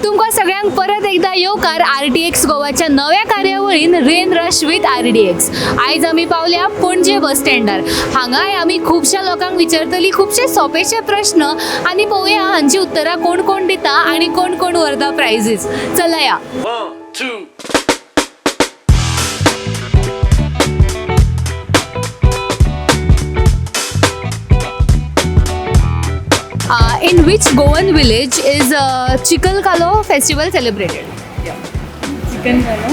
तुमकां सगळ्यांक परत एकदा येवकार आरडीएक्स गोवाच्या नव्या कार्यावळीन rain rush with RDX. आयज आमी पावल्या पणजे बस स्टँडार. हांगाय आमी खुबश्या लोकांक विचारतली खुबशे सोंपेशे प्रश्न आनी पळोवया हांची उत्तरां कोण कोण दिता आनी कोण कोण व्हरता प्रायजीस. चला या. 1, 2. In which Goan village is Chikhal Kalo festival celebrated? Chicken वाला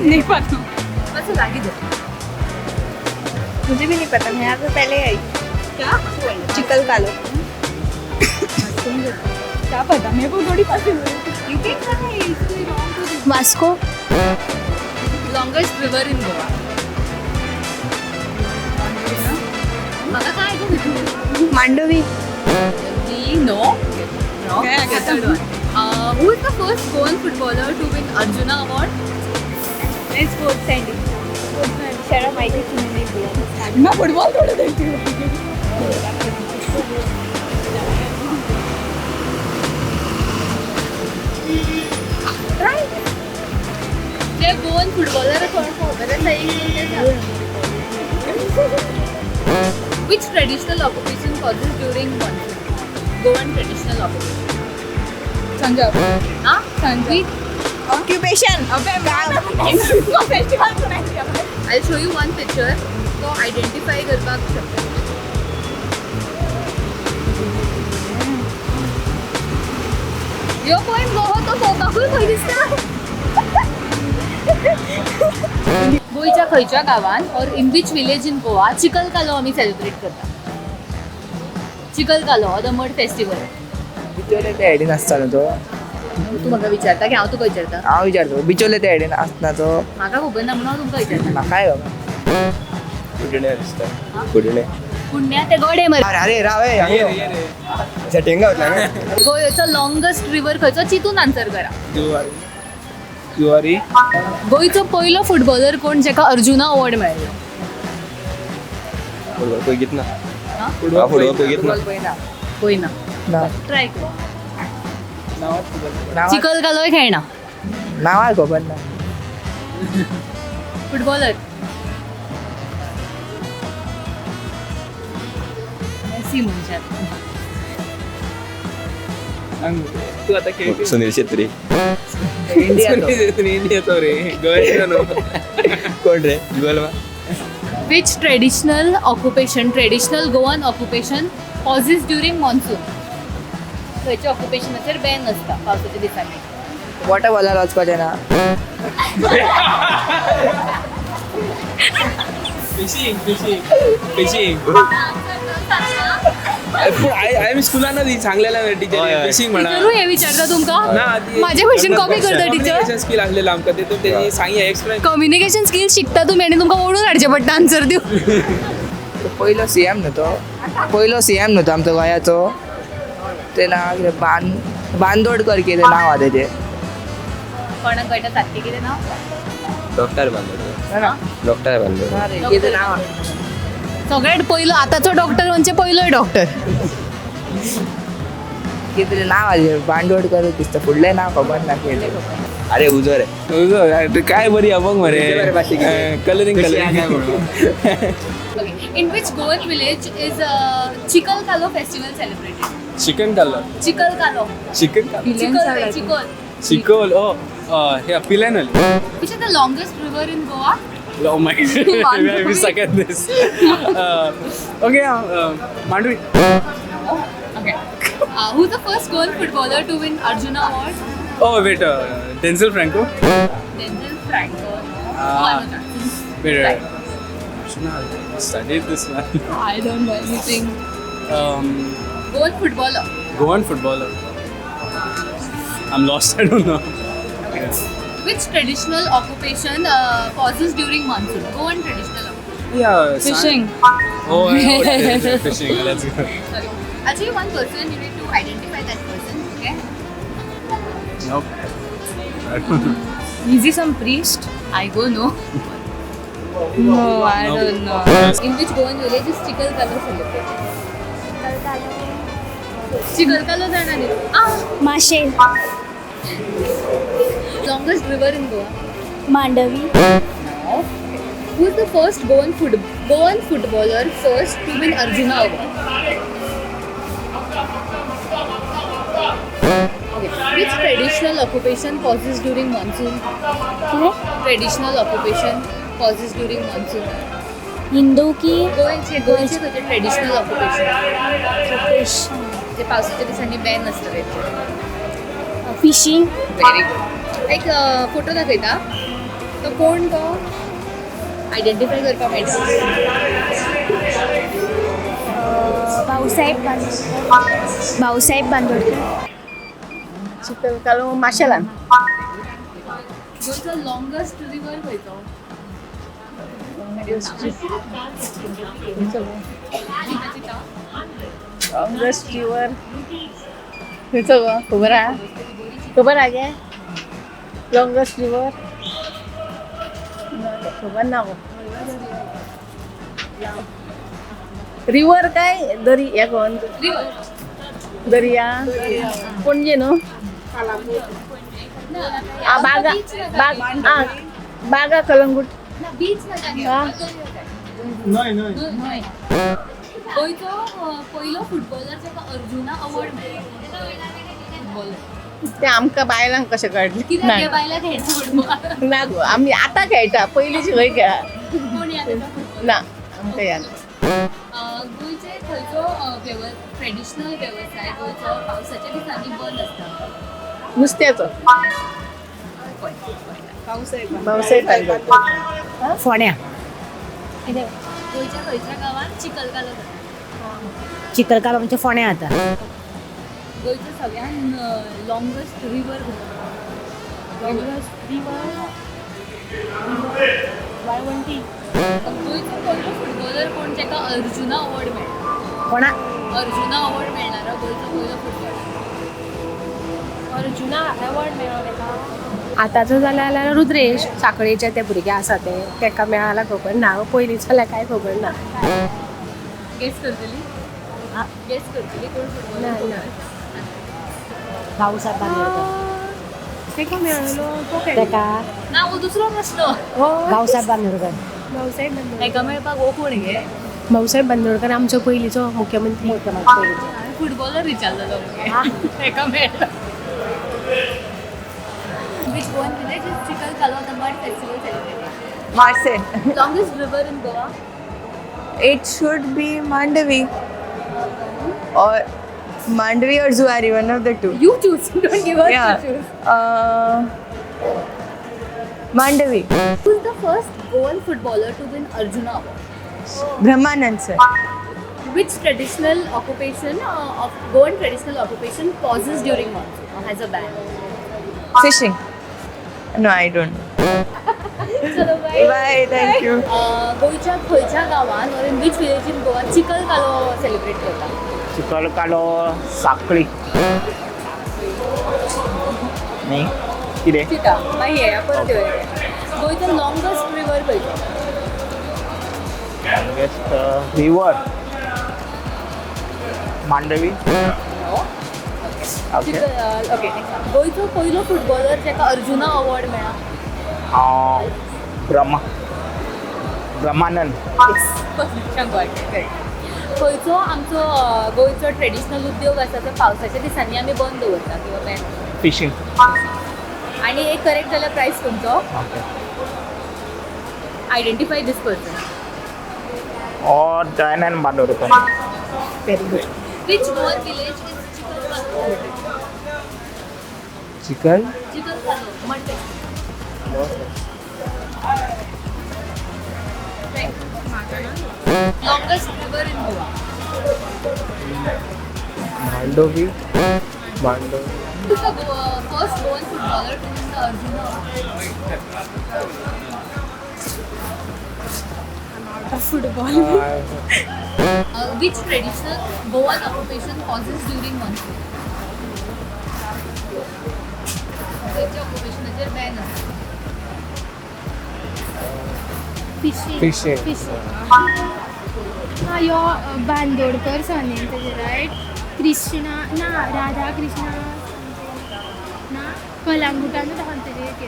नहीं पता. मातसो लागीं धर. मुझे भी नहीं पता, मैं यहाँ पे पहले आई. क्या? चिकन कालो. क्या पता, मेरे को थोड़ी पता. You can try. It's wrong to Vasco. Longest river in Goa. म्हाका काय आयकूंक Mandovi. No. Who is the first Goan footballer to win Arjuna Award? Sports scientist. शर्म आई थी, मैंने नहीं बोला. मैं फुटबॉल थोड़ा देखती हूँ. जे गोवन फुटबॉलर कोण खबर आसा एक दोन ते सांग. Which traditional occupation causes during monsoon? Goan traditional occupation. Sanjay. हाँ? संजय. ऑक्युपेशन. अबे festival. I'll show you one picture. तो आयडेंटिफाय करपाक शकता. ह्यो पळय गोहो तो पळोवपाकूय खंय दिसता. गोंयच्या खंयच्या गांवान or in which village in Goa Chikhal Kalo आमी सेलिब्रेट करता? Chikhal Kalo or the mud festival. Bicholim ते हेडीन आसता न्हू तो. तूं म्हाका विचारता की हांव तुका विचारता? हांव विचारतो, बिचोले ते हेडीन आसना तो. म्हाका खबर ना म्हणून हांव तुमकां विचारता. म्हाकाय खबर. कुडणे दिसता, कुडणे. पुण्या ते गडे मरे. अरे अरे राव हे, हांगा यो. सेटिंगा वतला न्हू. गोंयचो लॉंगेस्ट रिवर खंयचो? चिंतून आन्सर करा. जुवारी, जुवारी. गोंयचो पयलो फुटबॉलर कोण जेका अर्जुना अवॉर्ड मेळ्ळो? फुटबॉल पळय ना. हा? फुटबॉल पळय ना. फुटबॉल पळयना. पळयना? ना. ट्राय कर. नांवां चिखल कालोय खेळना. नांवां खबर ना. फुटबॉलर मेसी म्हणशात. सांग तू आता खेळ. सुनील शेत्री. इंडियाचो. इंडियाचो रे, गोव्याचो न्हू. कोण रे गुगल मा. Which traditional occupation, traditional Goan occupation pauses during monsoon? खंयच्या ऑक्युपेशनाचेर बॅन आसता पावसाच्या दिसांनी? वॉटर बॉलार वचपाचें ना. Fishing, fishing, fishing. पूण हांवें स्कुलान सांगलेलें हय, टिचर हय. फिशींग म्हणा. टिचरूय हें विचारता तुमकां? ना, ती- म्हाजे भशेन कॉपी करता टिचर. कम्युनिकेशन स्किल आसलेलो आमकां, तेतून तेणी सांगी एक्सप्लेन. कम्युनिकेशन स्किल शिकता तुमी आनी तुमकां ओडून हाडचें पडटा आन्सर दिवन. तो पयलो सीएम न्हू तो, पयलो सीएम न्हू तो आमचो गोंयाचो. ते नांव कितें, बांदोडकर कितें नांव आहा तेजें. कोणाक कळटा सारकें कितें नांव? डॉक्टर बांदोडकर. ना ना. डॉक्टर बांदोडकर. ना रे, कितें नांव आहा. सगळ्यात पयलो आतांचो डॉक्टर म्हणजे पयलोय डॉक्टर. कितें तरी नांव आहा बांदोडकर दिसता, फुडलें नांव खबर ना कितें. अरे उजो रे. काय बरी अबंग बरे भाशे मरे. कितें? कलरींग. कशी आहा काय कलरींग. म्हणून. Okay. In which Goan village is Chikhal Kalo festival celebrated? Chicken kalo. Chikhal Kalo. Chicken kalo. Chikhal, Chikhal. Chicol, oh, yeah, Pilanoli. Which is the longest river in Goa? Oh my god, we suck at this. Okay, Mandvi. Okay. Who's the first Goan footballer to win Arjuna Award? Oh wait, Denzel Franco. Denzel Franco. Ah. One more chance. Wait, wait, wait. Shouldn't have studied this one. I don't know anything. Goan footballer. Goan footballer. I'm lost. I don't know. Yeah. Which traditional occupation pauses during monsoon? Goan traditional occupation. Yeah. Fishing. Oh, yeah, okay, okay, fishing. Let's go. Sorry. I'll show you one person. You need to identify that person. Okay. Nope. I don't know. Is he some priest? I go no. No, I No. don't know. In which Goan village is Chikhal Kalo celebrated? Chikhal Kalo जाणा न्ही? Ah, Marcel. Longest river in Goa? Mandovi. Who is the first Goan footballer first to win Arjuna award? Okay. Which traditional occupation pauses during monsoon? कितें? Traditional occupation pauses during monsoon. Hindu की गोंयचे गोंयचे खंयचे traditional occupation जे पावसाच्या दिसांनी Ben आसता तेंचे? Fishing. Very good. एक फोटो दाखयता, तो कोण तो आयडेंटिफाय करपाक मेळटा. भाऊसाहेब बांदोडकर. भाऊसाहेब बांदोडकर. चिखलकालो माशेलान. गोंयचो लॉंगस्ट रिवर खंयचो? लॉंगस्ट रिवर खंयचो गो? खबर आहा? खबर आहा गे? लॉंगस्ट रिवर खबर ना गो. रिवर काय दरी हे कोण? रिवर. दर्या पणजे न्हू? आ बागा, बाग, आ बागा कलंगूट. ना, बीच ना. हा. न्हय न्हय. गोंयचो पयलो फुटबॉलर जाका अर्जुना अवॉर्ड मेळ्ळो, फुटबॉलर? ते आमकां बायलांक कशें कळटलें? कित्याक? ना. बायलां खेळटा फुटबॉल? ना गो, आमी आतां खेळटा, पयलींची खंय खेळा. कोण याद येता फुटबॉल? ना, आमकां याद. गोंयचे खंयचो ट्रेडिशनल वेवसाय गोंयचो पावसाच्या दिसांनी बंद आसता? नुस्त्याचो. भाऊसाहेब बांदोडकर. फोण्या. गोंयच्या खंयच्या गांवांत चिखलकालो जाता? चिखलकालो आमच्या फोण्या जाता. गोंयचो सगळ्यान longest river? Longest river Valvanti. गोंयचो पयलो फुटबॉलर कोण जाका अर्जुना अवॉर्ड मेळ्ळा? कोणा? अर्जुना अवॉर्ड मेळणारो गोंयचो पयलो फुटबॉलर. अर्जुना अवॉर्ड मेळ्ळो ताका. आतांचो जाल्यार जाल्यार रुद्रेश साखळेचे ते भुरगे आसा ते तेका मेळ्ळा खबर ना, पयलींचो जाल्यार कांय खबर ना. गेस करतली? गेस करतली कोण फुटबॉलर? ना, ना. भाऊसाहेब बांदोडकर. तेका मेळ्ळो तो खेळटा. तेका. ना, हो दुसरो प्रश्न. भाऊसाहेब बांदोडकर. भाऊसाहेब बांदोडकर. हेका मेळपाक हो कोण गे? भाऊसाहेब बांदोडकर आमचो पयलींचो मुख्यमंत्री. मुख्यमंत्री. फुटबॉलर विचारलेलो मगे, हेका मेळ्ळो. Which Goan village is Chikhal Kalo, the mud festival celebrated? Marcel. Longest river in Goa? It should be Mandavi. Or Mandavi or Zuari, one of the two. You choose. Don't give us to choose. Mandavi. Who is the first Goan footballer to win Arjuna Award? Brahmanand sir. Which traditional occupation of Goan traditional occupation pauses during monsoon or has a ban? Fishing. No, I don't know. चलो, bye. Bye, thank you. गोंयच्या खंयच्या गांवान or in which village in Goa चिखल कालो celebrate करता? चिखलकालो साखळी न्ही कितें? चिता मागीर येया परत येवया. गोंयचो लॉंगस्ट रिवर खंयचो? Longest river Mandovi. Okay. Okay, गोंयचो पयलो फुटबॉलर जाका अर्जुना अवॉर्ड मेळ्ळा? ब्रह्मानंद. खंयचो आमचो गोंयचो ट्रेडिशनल उद्योग आसा तो पावसाच्या दिसांनी आमी बंद दवरता किंवा बॅन? फिशींग. आणि एक करेक्ट जाल्यार प्रायस तुमचो. Okay. Identify this person. Or Dayanand Bandodkar. Very good. Which Goan village is Chikhal Kalo? Chikhal Chikhal Kalo mud festival. Longest river in Goa? Mandovi, Mandovi. Who is the first Goan footballer to win the Arjuna Award? Football. Which traditional Goan occupation pauses during monsoon? खंयच्या ऑक्युपेशनाचेर Ben आसा? Fishing. Fishing. Fishing. हा, यो Bandodkar surname तेजें, right? Krishna ना, राधा कृष्णा ना. कलांगुटानूच आहा तरी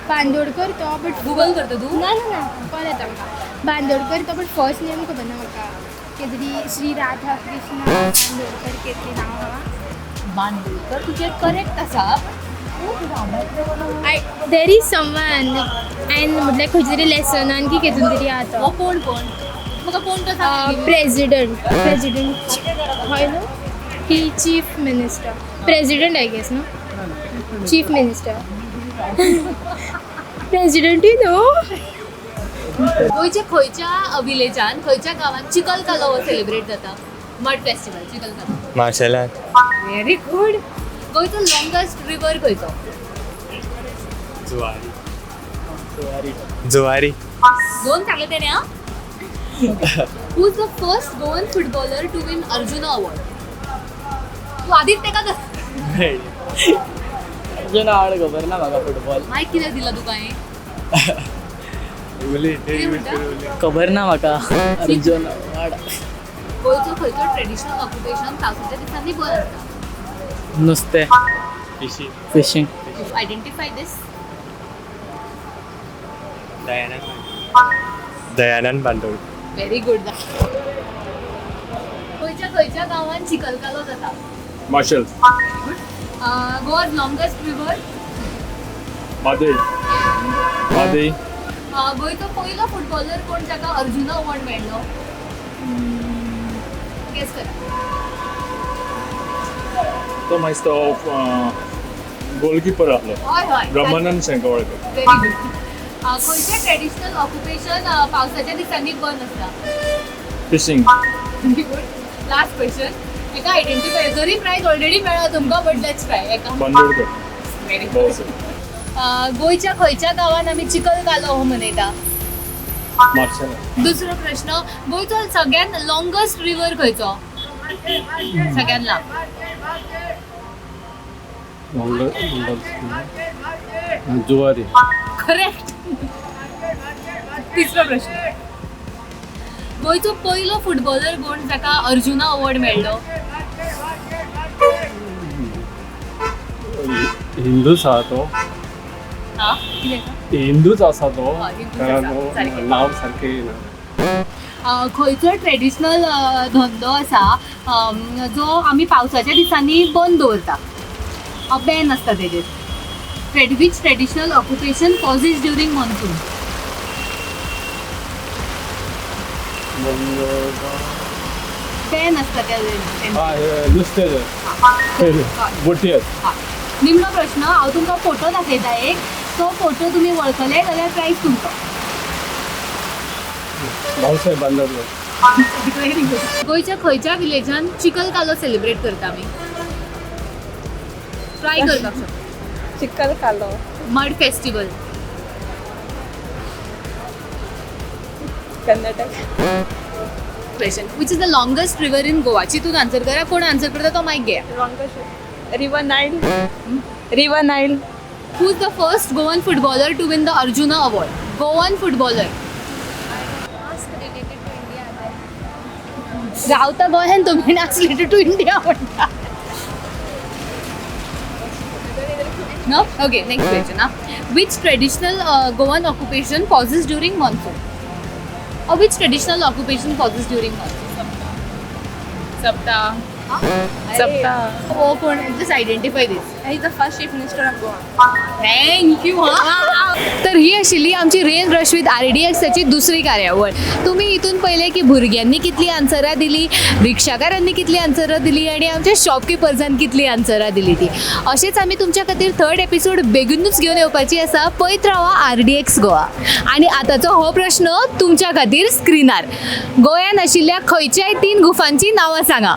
बांदोडकर तो, बट गुगल करता तूं? ना ना ना, कॉल येता म्हाका. बांदोडकर तो, बट फर्स्ट नेम खबर ना म्हाका. कितें तरी श्री राधा कृष्ण बांदोडकर कितें तरी नांव आहा. बांदोडकर तुजें करेक्ट आसा. I there is someone and म्हटल्यार खंयच्या तरी लेसनान की कितून तरी आहा तो. हो, कोण कोण म्हाका कोण तो सांग. प्रेजिडंट, प्रेजिडंट हय न्हू की chief minister? President I guess न्हू? चीफ मिनिस्टर, प्रेजिडंटूय न्हू. गोंयच्या खंयच्या विलेजान, खंयच्या गांवांत चिकल कालो हो सेलिब्रेट जाता? मड फेस्टिवल, चिकल कालो. मार्शेलान. Very good. गोंयचो लॉंगेस्ट रिवर खंयचो? जुवारी, जुवारी. दोन सांगले तेणे. हा, who is the first Goan footballer to win Arjuna Award? तू आधीच तेका अर्जुन आवड खबर ना म्हाका फुटबॉल. मायक कित्याक दिला तुका हांवें? कितें म्हणटा? खबर ना म्हाका अर्जुन अवॉर्ड. गोंयचो खंयचो ट्रेडिशनल ऑक्युपेशन पावसाच्या दिसांनी बंद आसता? नुस्तें, fishing. Identify this. Dayanand, Dayanand Bandodkar. Very good. खंयच्या खंयच्या गांवांत चिखलकालो जाता? Marshal. Goa's longest river? Mhadei, Mhadei. गोंयचो पयलो फुटबॉलर कोण जाका अर्जुना अवॉर्ड मेळ्ळो? गेस करा. तो मागीर तो गोलकिपर आहलो. हय हय ब्रह्मानंद शेंकवाळकर. Very good. खंयचें ट्रेडिशनल ऑक्युपेशन पावसाच्या दिसांनी बंद आसता? Fishing. Very good. Last question, एका आयडेंटिफाय. जरी प्रायज ऑलरेडी मेळ्ळा तुमकां, बट let's try एका. बांदोडकर. Very good. Bhausaheb. गोंयच्या खंयच्या गांवांत आमी चिखल कालो हो मनयता? मार्शेल. दुसरो प्रश्न, गोंयचो सगळ्यात लॉंगेस्ट रिवर खंयचो, सगळ्यात लांब? जुवारी. करेक्ट. तिसरो प्रश्न, गोंयचो पयलो फुटबॉलर कोण जाका अर्जुना अवॉर्ड मेळ्ळो? हिंदूच आहा तो. हा, कितें? हिंदूच आसा तो. हय, हिंदूच कारण आसा, सारकें. नांव सारकें येना. खंयचो ट्रेडिशनल धंदो आसा जो आमी पावसाच्या दिसांनी बंद दवरता, बॅन आसता तेजेर? Which traditional occupation pauses during monsoon? Ban आसता त्या. नुस्तें, बोटीर. निमणो प्रश्न, हांव तुमकां फोटो दाखयता एक. तो फोटो तुमी वळखले जाल्यार प्रायज तुमचो. भाऊसाहेब बांदोडकर. Very good. गोंयच्या खंयच्या विलेजान चिकल कालो सेलिब्रेट करता आमी? ट्राय करपाक शकता. चिकल कालो. Mud festival. Karnataka. Question, which is the longest river in Goa? चितून आन्सर करा. कोण आन्सर करता तो मायक घेया. River Nile, river Nile. Who is the first Goan footballer to win the Arjuna Award? Goan footballer. रावता गोंयान तुम्ही, रिलेटेड टू इंडिया म्हणटा. No? Okay, next question. Huh? Which traditional Goan occupation pauses during monsoon? Or which traditional occupation pauses during monsoon? Sapta, Sapta. Oh, कोण? Just identify this. He the first chief minister of Goa. Thank you. तर ही आशिल्ली आमची rain rush with आरडीएक्साची दुसरी कार्यावळ. तुमी हितून पळयलें की भुरग्यांनी कितली आन्सरां दिली, रिक्षाकारांनी कितली आन्सरां दिली आनी आमच्या शॉपकिपर्सान कितली आन्सरां दिली ती. अशेंच आमी तुमच्या खातीर थर्ड एपिसोड बेगीनूच घेवन येवपाची आसा. पळयत रावा आरडीएक्स गोवा. आनी आतांचो हो प्रश्न तुमच्या खातीर स्क्रिनार, गोंयान आशिल्ल्या खंयच्याय तीन गुफांची नांवां सांगा.